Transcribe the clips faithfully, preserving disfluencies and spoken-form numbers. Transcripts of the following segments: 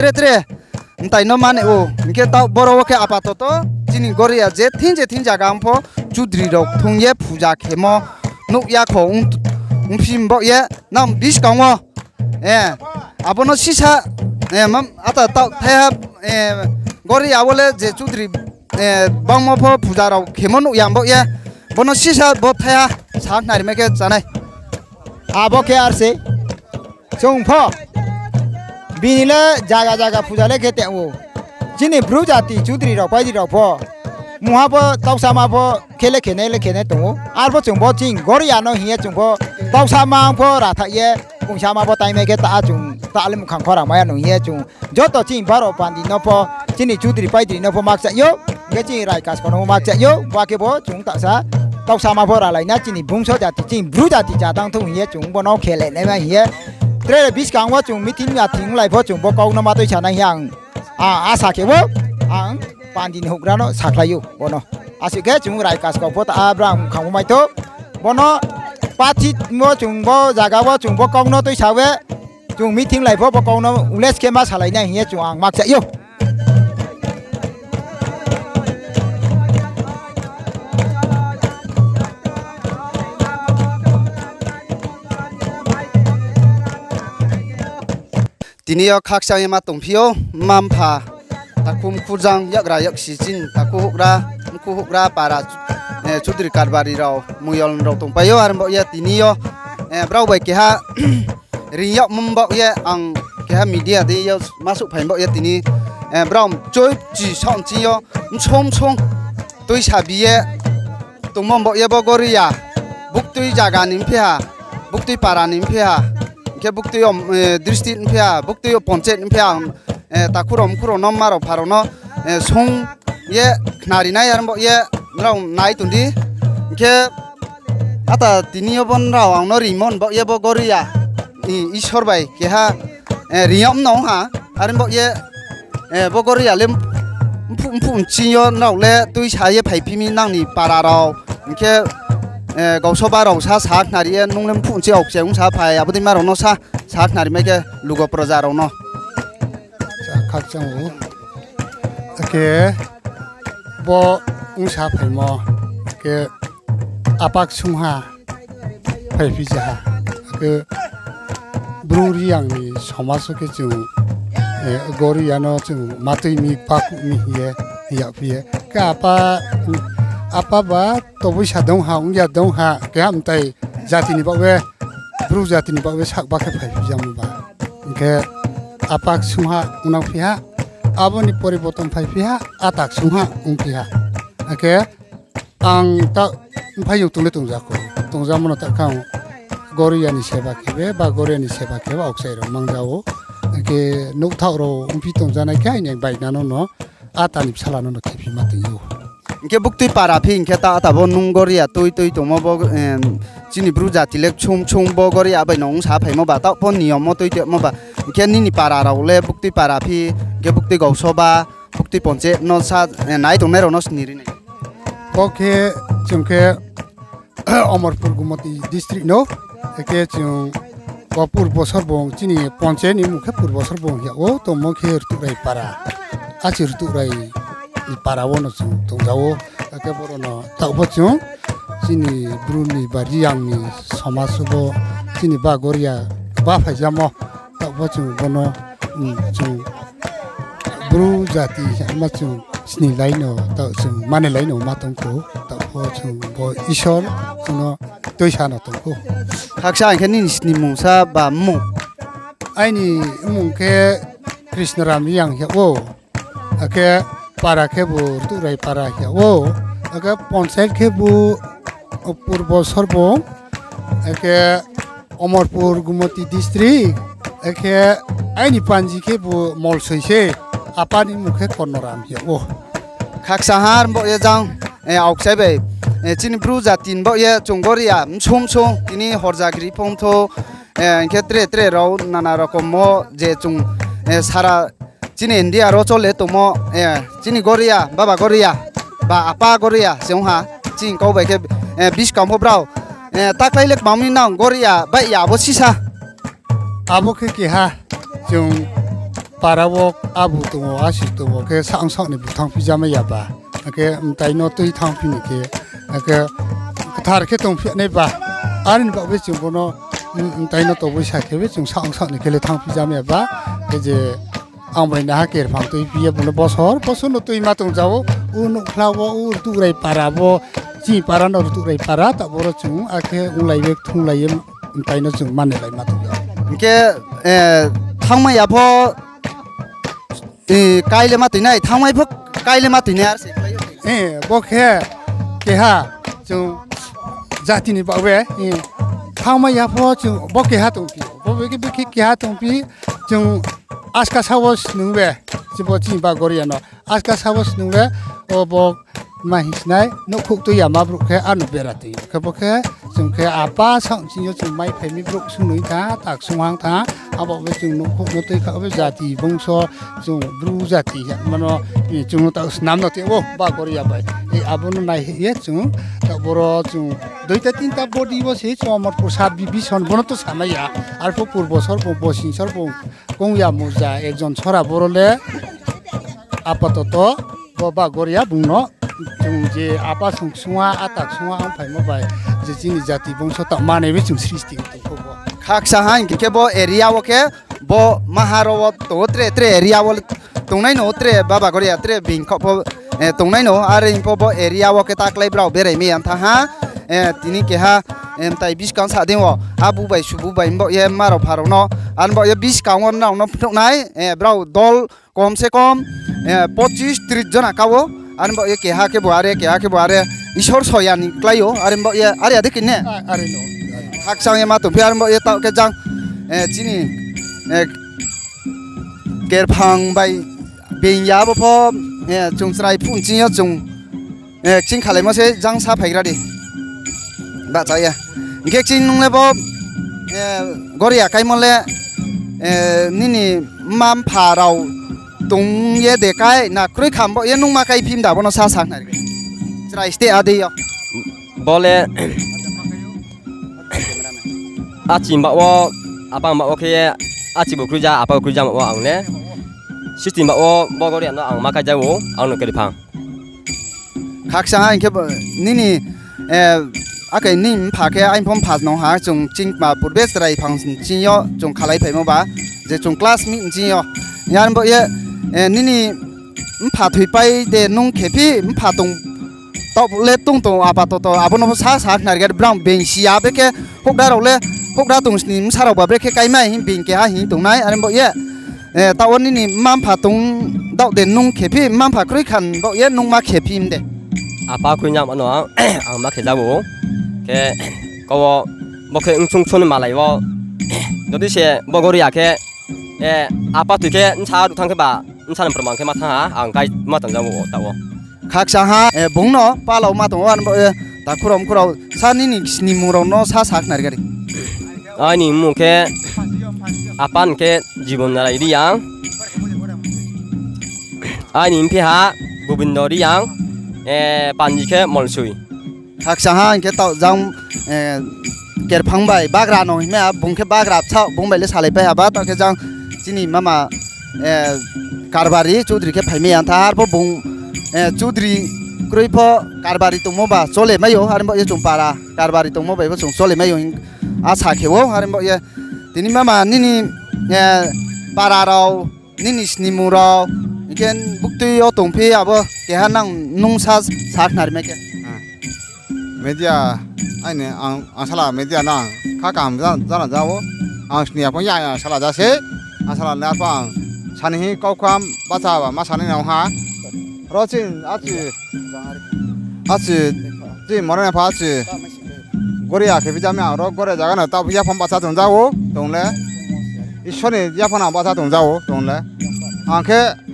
Tre tre mtai no mani ou. Hing khe taoh boro wo khe apatoto chini Goria je thing je thing zaga ong pho chudri rao thung ye puja khemo nuh ya kho ong, ongphi baoh ye nang buskang wo. Abo no sisa, ata taoh thaiha, Goria wo le je chudri bangmo pho puja rao khemo nuh ya baoh ye. Bo no sisa bo thaiha sakhnari mai khe chánai. Abo khe ar se. Chung pho bini le zaga zaga puja le khe tong ou. Chini Bru jati chudri rao, paidri rao pho mungha pho tauksa ma pho khe le khenai le khenai tong ou. Arpho chung bo chini Goria no hing ye chung pho tauksa ma pho rathaih ye, kungsa ma pho taimai khe ta chung ta le muhkhang khorang mai ya no hing ye chung joto chini baro pandi no pho, chini chudri paidri no pho makchai ou, hing khe chini raikaskau no pho makchai ou, ba khe bo chung tasa tauksa ma pho ralai na chini bungso jati, chini Bru jati jatang thou hing ye chung bo no khe le nai ma hing ye. Tre buskang wo chung meeting ya thing lai pho chung bo kau no ma tuisa nai hing ye ang, a, asa khe ou, ang pandi ni houhgra no sakhlai ou bo no. Asuh khe chung raikaskau pho ta a brang khangmo mai thou. Bo no pathi wo chung bo zaga wo chung bo kau no tuisa ye, chung meeting lai pho bo kau no ules khe ma salai nai hing ye chung ang makchai ou. Tini yo khakchang ye ma tongphi ou, mma mpha, takhu mkhu jang, yakgra yaksi chini, takhu houhgra, mkhu houhgra, para, chudri karbari rao, moyol rao tongpai ou, are baoh ye tini yo, brao bai keha ring yagmo baoh ye ang keha media dei yo ma souhphai baoh ye tini, brao choi chi saoh nching yo msong msong tuisa bi ye tongmo baoh ye bo Goria, buktui zaga ni mphi ha, buktui para ni mphi ha, hing khe buktui yo, district mphi ha, buktui yo panchayat mphi ha, takhu rao mkhu rao no mma rao pha rao no sung ye khnari nai are baoh ye nrao nai tong di. Hing khe ata tini yo bo nrao ang no rimo baoh ye bo Goria, Isor bai keha ring yag mno ong ha, are baoh ye bo Goria le mphuh mphuh nching yo nrao le tuisa ye phaiphi mi nang ni para rao, hing khe gausoba rao sa sakhnari ye nung le mphuh nching aokchai ongsa phai abo dei ma rao no sa sakhnari mai khe lugo proja rao no. Khakchang ou. Akhe bo ongsa phaimo khe apa ksungha phaiphi ja ha. Akhe Bru Reang ni somaj wo khe chung, Goria no chung matui mi, pakuh mi hing ye, hing yagphi ye. Khe apa, apa ba toboisa dong ha, ong ya dong ha, keha mtai jati ni baoh ye, Bru jati ni baoh ye sakba khe phaiphi jamo ba. Hing khe apa ksungha ongnangphi ha, abo ni poriborton phaiphi ha, ata ksungha ongphi ha. Akhe ang ta mphaiyong tong le tongja kho, tongjamo no ta khe ang Goria ni seba khe be, ba Goria ni seba khe ba aokchai rao mangja ou. Hing khe nouhthaoh rao ongphi tongjanai khe aini baihna no no, ata ni bsala no no khephi ma tong ou. Hing khe buktui para phi hing khe ta ata bo nung Goria tui tui tongmo bo, chini Bru jati le ksung ksung bo Goria bai no ongsa phaimo ba, taoh pho niyom wo tui tongmo ba. Hing khe nini para rao le buktui para phi, hing khe buktui gausoba, buktui panchayat no sa, nai tongnai rao no sni ri nai. Bo khe chung khe Amarpur Gumoti district no, akhe chung bo Purbo Sorbong, chini panchayat ni mmung khe Purbo Sorbong hing yag ou, tongmo khe Rtuhrai para. Achi Rtuhrai ni para wo no chung tongja ou. Akhe boro no taoh bo chung chini Bru ni ba Reang ni somaj wo bo chini ba Goria ba phaijamo. Taoh bo chung bo no, chung Bru jati ma chung sni lai no, taoh chung mani lai no ma tong khou, taoh bo chung bo Isor chung no tuisa no tong khou. Khaksa hing khe nini snimung sa ba mmung? Aini mmung khe Krishnaram Reang hing yag ou. Akhe para khebu Rtuhrai para hing yag ou. Akhe panchayat khebu Purbo Sorbong, akhe Amarpur Gumoti district, akhe aini panji khebu Molsoi se, apa ni mmung khe Kornoram hing yag ou. Khaksa ha, are baoh ye jang, aokchai bai, chini Bru jati ni baoh ye chung Goria msung msung tini horjagri phung thou, hing khe tre tre rao nana rokom wo je chung, sara chini India ro chole tongmo, chini Goria, baba Goria, ba apa Goria se ong ha, chini kau bai khe, buskang pho brao, taklái le kmang mi nang Goria baih ya abo sisa. Abo khe keha chung para wo abu tong ou, asi tong ou, khe saong saong ni bu thanngphi jamai ya ba. Akhe mtai no tui thanngphi ni khe, akhe kthar khe tongphi nai ba. Are ni baoh bai chung bo no, mm, mtai no toboi sa khe bai chung saong saong ni khe le thanngphi jamai ya ba. Khe je ang bai naha kerphang tuiphi ye bo no bosor bosor no tuima tong ja ou, u nouhkhla wo, u Rtuhrai para wo, chini para no Rtuhrai para, taoh boro chung akhe onglai ye thunglai ye mtai no chung manlaima tong ja ou. Hing khe, eh, thanngmai ya pho, eh, kai le ma toi nai, thanngmai pho kai le ma toi nai, ar se. Eh, bo khe keha chung jati ni baoh ye, eh, thanngmai ya pho chung bo keha tongphi, bo khe, bo khe keha tongphi, chung aska sa wo snung ye, je bo chini Bagoria no aska sa wo snung ye, o bo ma hing sinai, nouhkhouh tui ya ma brouh khe ano bera tui khe bo khe, chung khe apa saong chini yo chung mai phai mi brouh sung noi tha, tak sung hang tha, abo be chung nouhkhouh no tui kha be jati bongso, chung Bru jati ya mano, chung no taoh snam no tei ou Bagoria bai. E abo no nai ye chung, taoh boro chung duita tinta body wo se chung Amarpur sub division bo no to samai ya. Arphuh purbo sorbong, posing sorbong, kong ya muja, ekjon sora boro le apatoto bo Bagoria bung no chung je apa sung sung a, atak sung a ong phaimo bai, je chini jati bongso taoh manai bai chung sristi tong kho bo. Khaksa ha hing khe bo area wo khe bo maharo wo tong ou, tre tre area wo tongnai no, tre Bagoria tre being khaoh pho, eh, tongnai no, are hing pho bo area wo khe taklái brao berai mai ya thanng ha, eh, tini keha, eh, mtai buskang sa dei wo, abu bai subu bai mbaoh ye mma rao pha rao no, are baoh ye buskang wo nrao no phnuh nai, eh, brao dol kom se kom, eh, pochis tris jona ka ou, are baoh ye keha khe bo are, keha khe bo are, Isor soya ni klái ou, are baoh ye, are ya dei khe ne? Khakchang ye ma tongphi, are baoh ye taoh khe jang, eh, chini, eh, kerphang bai being ya bo pho, eh, chung chrai phuh nching yo chung, eh, kching khalaimo se jang sa phaigra di. Bahcha ya. Hing khe kching nung le bo, eh, Goria kaimo le, eh, nini mma mpha rao tong ye de kai na kroi kham bo ye nung ma kaiphi mda bo no sa sakhnari khe. Chrai ste adei yo. Bo le achi mbaoh wo, apa mbaoh wo khe ye, achi bo kroi ja, apa bo kroi ja mbaoh wo ang le. Sisti mbaoh wo bo Goria no ang ma kai ja ou, ang no kerphang. Khakchang ha hing khe bo, nini, eh, akhe nini mpha khe aini pho mpha no ha, chung chingma purbe chrai phang nching yo chung khalai phaimo ba, je chung classmate nching yo. Yar bo ye, eh, nini mpha thoipai de nung khephi mpha tong, taoh le tong tong apatoto abo no pho sa sakhnari khe brao being si ya be khe houhgra rao le, houhgra tong sni bsa rao ba brekhe kaimai hing being keha hing tongnai, are bo ye, eh, taoh wo nini mma mpha tong daoh de nung khephi, mma mpha kroi khan baoh ye nung ma khephi mde. Apa kroi nang mano ang, ang ma khe ja ou. Khe kau wo bo khe nsung sung ni malai wo. Jodi se bo Goria khe, eh, apa tui khe nsa ruh thanng khe ba, nsa ni proman khe ma thanng ha, ang kai ma tong ja ou taoh wo. Khakchang ha, eh, bung no pala wo ma tong ou, are bo ye, takhu rao mkhu rao, sa nini snimung rao no sa sakhnari khe di. Aini mmung khe, apa ni khe Jibon Rai Reang. Aini mphi ha Gobindo Reang, eh, panji khe Molsoi. Khakchang ha hing khe taoh jang, eh, kerphang bai bagra no hingmai ya, bung khe bagra bsa, bung bai le salaipai ha ba, taoh khe jang chini mama, eh, Karbari Choudri khe phaimai ya tha, arpho bung, eh, Choudri kroi pho Karbari tongmo ba chole mai ou, are bo ye chung para Karbari tongmo bai pho chung chole mai ou hing asa khe ou, are bo ye tini mama nini, eh, para rao, nini snimung rao, hing khe buktui yo tongphi abo keha nang nung sa sakhnari mai khe. Media, aini ang, ang sala media no ang kha kaham ja, jana ja ou. Ang sni ya phung ya, ang sala ja se. Ang sala le arpho ang sani hi kau kham bacha ba ma sani nang ha. Ro chin achi, achi, chi moro ne pha achi. Goria khe bijami ang ro Goria jaga no taoh yaphang bacha tong ja ou, tong le. Isor ni yaphang ang bacha tong ja ou, tong le. Ang khe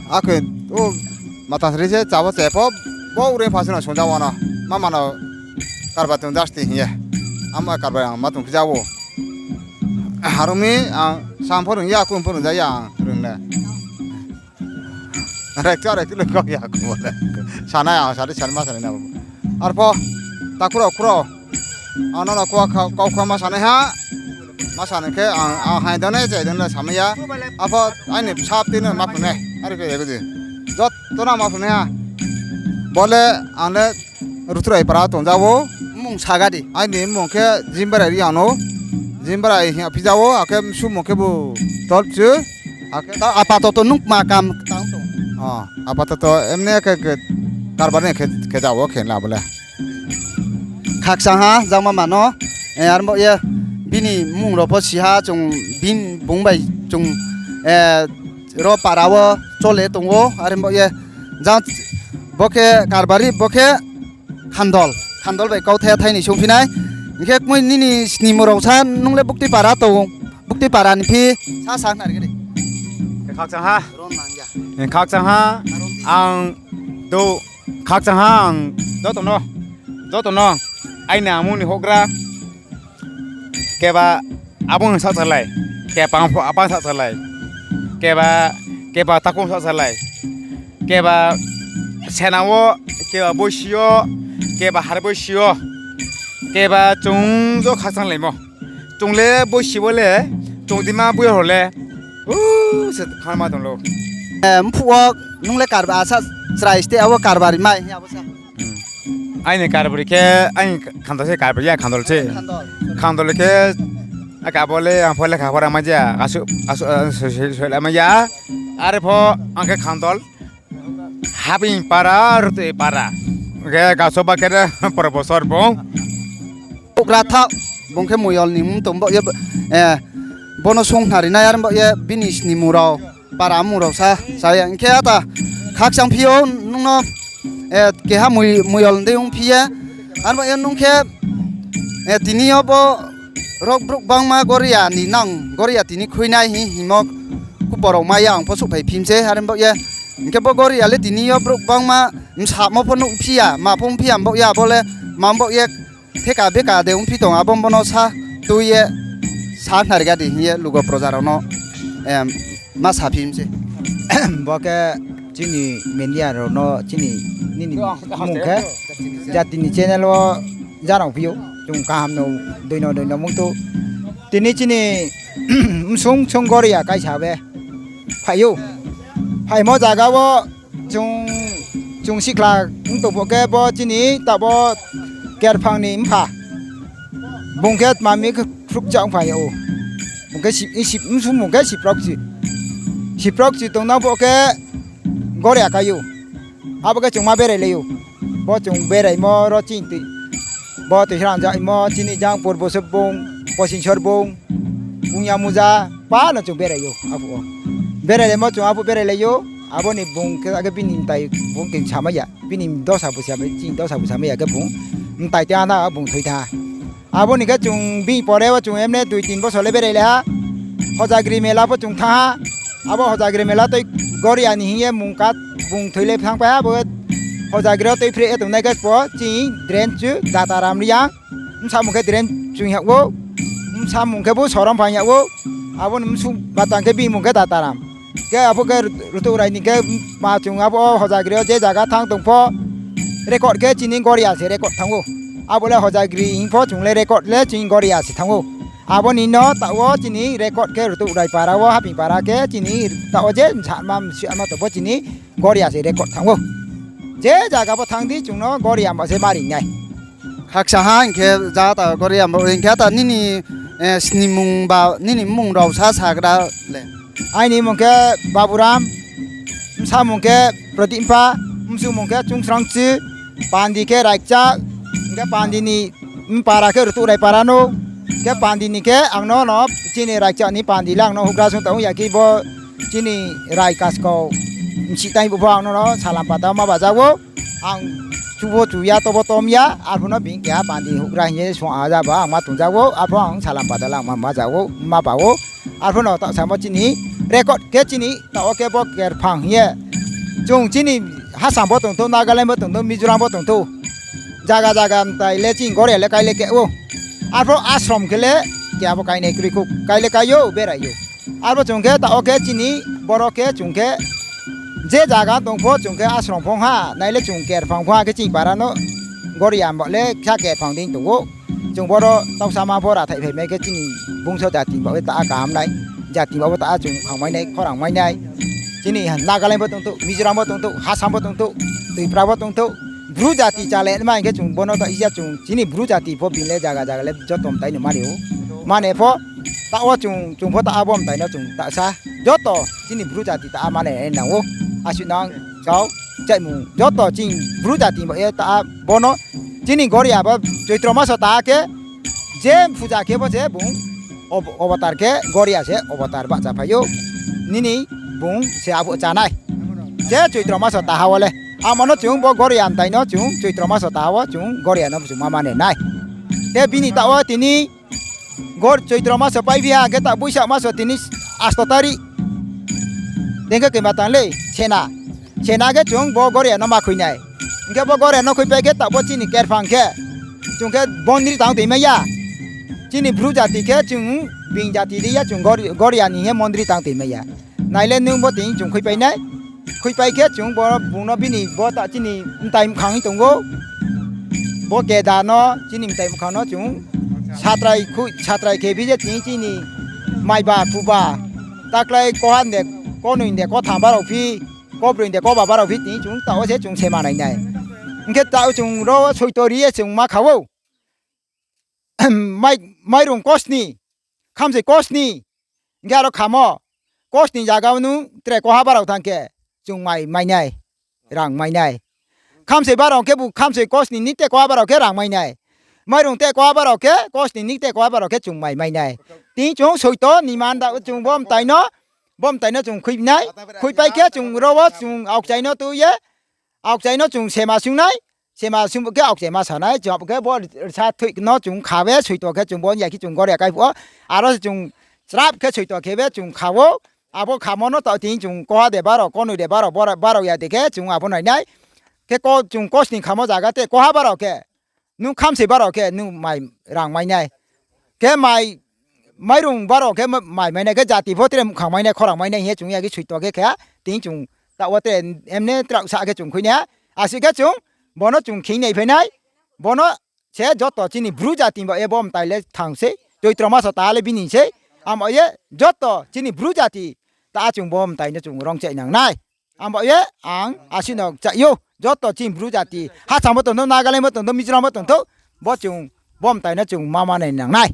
Akhe, o, matang sri se, chabo che pho, bo ure pha se no sung ja ou no, mama no Karbari tong ja sti hing ye. Ama Karbari ang ma tong khe ja ou. Harung mi, ang sam pho rung ya, kum pho rung ja ya, ang rung le. Rekti, rekti le kau ya, kum le. Sanai ang, sari, sari ma sanai na. Arpho, takhu rao, khu rao. Ano no kau, kau, kau ma sanai ha. Ma sa ni khe ang, ang hai done, chai done le samai ya. Apho aini bsa tui no ma phunai. Are khe ya di. Joto no ma phunai ha. Bo le ang le Ruturai para tongja ou. Mmung saga di. Aini mmung khe Jimbrai Reang no. Jimbrai hing ye phija ou, akhe bsu mmung khebu Tolchu. Akhe ta apatoto nung ma kam tang tong? O, apatoto emne khe, khe karbari khe, khe ja ou khe la bo le. Khakchang ha, jangma mano, eh, arbo ye bini mmung rao pho si ha, chung bini bung bai chung, eh, ro para wo chole tong ou, arbo ye jang bo khe karbari, bo khe Khandol, Khandol bai kauthai thai ni sungphi nai. Hing khe kmui nini snimu rao sa nung le buktui para tong, buktui para ni phi sa sa khna ri khe di. Khakchang ha. Khakchang ha, ang do, khakchang ha ang joto no, joto no, aini amung ni houhgra, keba abang sahchalai, keba apha sahchalai, keba, keba takhu sahchalai, keba sena wo, keba boisi yo, keba har boisi yo, keba chung jo khakchanglaimo. Chung le boisi wo le, chung dima boi rao le, u, se khanma tong lo. Eh, mphuh wo nung le karba asa chrai ste abo karbari mai hing abo sa. Aini karbari khe, aini Khandol se karbari ya, Khandol se. Khandol khe, aka bo le ang pho lekha pora mai ja, asu, asu, asu, soila mai ya. Are pho ang khe Khandol. Haping para, Rutu para. Khe gaso ba khe de, poro bosor bung. Houhgra tha, bung khe Moyol ni mmung tong bo ye, eh, bono sung khna ri nai, arbo ye bini snimu rao, para mmung rao sa, sa ya. Hing khe ata khakchang phi ou, nung no, eh, keha Moy-, Moyol dei ongphi ye. Arbo ye nung khe, eh, tini yo bo rok brouh bangma Goria ni nang, Goria tini khui nai hing hingmo khupor rao mai ya, ang pho souhphai phi mi se, arbo ye. Hing khe bo Goria le tini yo brouh bangma bsamo pho nuhphi ya, ma pho ongphi ya, bo ya, bo le, ma bo ye, theka beka de ongphi tong, abo bono sa tui ye, sa khna ri ga di hing ye lugo proja rao no, em, ma saphi mi se. Bo khe chini media rao no chini, nini mmung khe, jati ni channel wo janang phi ou, chung kaham no, doi no, doi no mungtu. Tini chini bsung sung Goria kaisa be phai ou. Phaimo zaga wo chung, chung sikhla ong tong pho khe bo chini taoh bo Kerphang ni mpha. Bung khe tma mi khe phrukcha ongphai ou. Bung khe si, si, bsung bung khe Siprokchi. Siprokchi tongnang pho khe Goria kai ou. Abo khe chung ma berai lai ou. Bo chung beraimo ro chini tui. Bo tui srang jaimo chini jang Purbo Sorbung, Posin Sorbung, Pungya Muja, pa no chung berai ou, aphuh wo. Berai laimo chung aphuh berai lai ou, abo ni bung khe, akhe bini mtai bung khe samai ya, bini dosa bu samai, chini dosa bu samai ya khe bung, mtai tei ana bung thoi thanng ha. Abo ni khe chung bini pore wo chung emne dui tin bosor le berai lai ha. Hojagri mela pho chung thanng ha. Abo Hojagri mela tui Goria ni hing ye mung kat bung thoi le thanngpai ha, bo Hojagri wo tui phre ye tongnai khe po chini drain chu Dataram Reang. Bsa mung khe drain chung yag ou. Bsa mung khe bo Sorom phang yag ou. Abo ni bsung batang khe bini mung khe Dataram. Khe aphuh khe Ruturai ni khe ma chung abo Hojagri wo je zaga thanng tong pho record khe chini Goria se record thanng ou. Abo le Hojagri hing pho chung le record le chini Goria se thanng ou. Abo ni no taoh wo chini record khe Ruturai para wo Haping para khe chini taoh wo je msama msama tong pho chini Goria se record thanng ou. Je zaga pho thanng di chung no Goria ba se ma ri nai. Khakchang ha hing khe jata Goria ba hing khe ta nini, eh, snimung ba nini mmung rao sa sagra le. Aini mmung khe Baburam, bsa mung khe Prodip Mpha, bsung mung khe Chungsrangchi, pandi khe Raikcha, hing khe pandi ni mpara khe Ruturai para no, khe pandi ni khe ang no no chini Raikcha ni pandi le ang no houhgra sung tong ya khe bo chini Rai Kaskau, bsih tai bu pho ang no no Salampata ma baja ou. Ang chubo chu ya, tobo tom ya, arphuh no bini keha pandi houhgra hing ye sung a ja ba ang ma tongja ou, arphuh ang Salampata le ang ma, ma ja ou, ma ba ou. Arphuh no taoh samo chini record khe chini taoh wo khe bo Kerphang hing ye. Chung chini Hasam bo tongthou, Nagaland bo tongthou, Mizoram bo tongthou. Zaga zaga mtai le chini Goria le kai le khe ou. Arphuh ashram khe le keha bo kainai kroi khou, kai le kai ou, berai ou. Arphuh chung khe taoh wo khe chini boro khe chung khe je zaga tong pho chung khe ashram phong ha, nai le chung Kerphang phong ha khe chini para no Goria ba le kha Kerphang dei tong ou. Chung boro taohsa ma pho rathaih phaimai khe chini bungso jati baoh ye ta kaham nai, jati baoh bo ta chung khangmai nai, khorang mai nai. Chini Nagaland bo tongthouh, Mizoram bo tongthouh, Assam bo tongthouh, Tripura bo tongthouh, Bru jati chale mai hing khe chung bono ta ija chung chini Bru jati pho bini le zaga zaga le joto mtai no mani ou. Mane pho taoh wo chung, chung pho ta abo mtai no chung ta sa. Joto chini Bru jati ta mane nang ou. Asuh nang kau chaimung joto chini Bru jati baoh ye ta bono chini Goria bo Choitro maso ta khe je puja khe bo se bung ob-, obatar khe Goria se obatar bahcha phai ou. Nini bung se abo chá nai. Je Choitro maso taha wo le. Amo no chung bo Goria mtai no chung Choitro maso taha wo chung Goria no chung ma mane nai. Khe bini taoh wo tini Gor-, Choitro maso pai biha khe ta Boisak maso tini asto tari. Teng khe kema tang le, sena. Sena khe chung bo Goria no ma khui nai. Hing khe bo Goria no khuipai khe ta bo chini kerphang khe. Chung khe mondri tang toi mai ya. Chini Bru jati khe chung bini jati ri ya chung Gor-, Goria ni he mondri tang toi mai ya. Nai le nung bo tini chung khuipai nai. Khuipai khe chung bo bung no bini bo ta chini mtai mkhang tong ou. Bo keda no chini mtai mkhang no chung satrai khui, satrai khe bi je tini chini maiba, kuba, taklai koha de, konoi de, kotham barao phi, kobroi de, koba barao phi tini chung taoh wo se chung sema nai nai. Hing khe taoh chung ro soito ri ye chung ma kha ou. Mai-, mairung kosni, khamsoi kosni, hing khe aro khamo, kosni zaga wo nung tre koha barao thanng khe, chung mai mai nai, rang mai nai. Khamsoi barao khebu khamsoi kosni ni te koha barao khe rang mai nai. Mairung te koha barao khe, kosni ni te koha barao khe chung mai mai nai. Tini chung soito ni man da chung bo mtai no, bo mtai no chung khui nai. Khuipai khe chung ro wo chung aokchai no tui ye, aokchai no chung sema sung nai, sema sung khe aokchai ma sa nai, chung abo khe bo sa thoih no chung kha be, soito khe chung bo ya khe chung Goria kai phuh wo, aro se chung srap khe soito khe be chung kha ou, abo khamo no taoh tini chung koha de barao, konoi de barao, bora-, barao ya de khe chung abo nai nai. Khe ko-, chung kosni khamo zaga te koha barao khe, nung khamsoi barao khe nung mai rang mai nai. Khe mai, mairung barao khe ma-, mai mai nai khe jati pho tre mkhang mai nai, khorang mai nai hing ye chung ya khe soito khe khe, tini chung taoh wo tre emne trauhsa khe chung khui nai. Asuh khe chung, bo no chung khing nai phai nai, bo no se joto chini Bru jati baoh ye bo mtai le thanng sei, Choitro maso ta le bini sei, abo ye joto chini Bru jati ta chung bo mtai no chung rongchai nang nai. Abo ye ang asuh no chai ou, joto chini Bru jati, Assam bo tongthouh, Nagaland bo tongthouh, Mizoram bo tongthouh, bo chung, bo mtai no chung ma mane nang nai.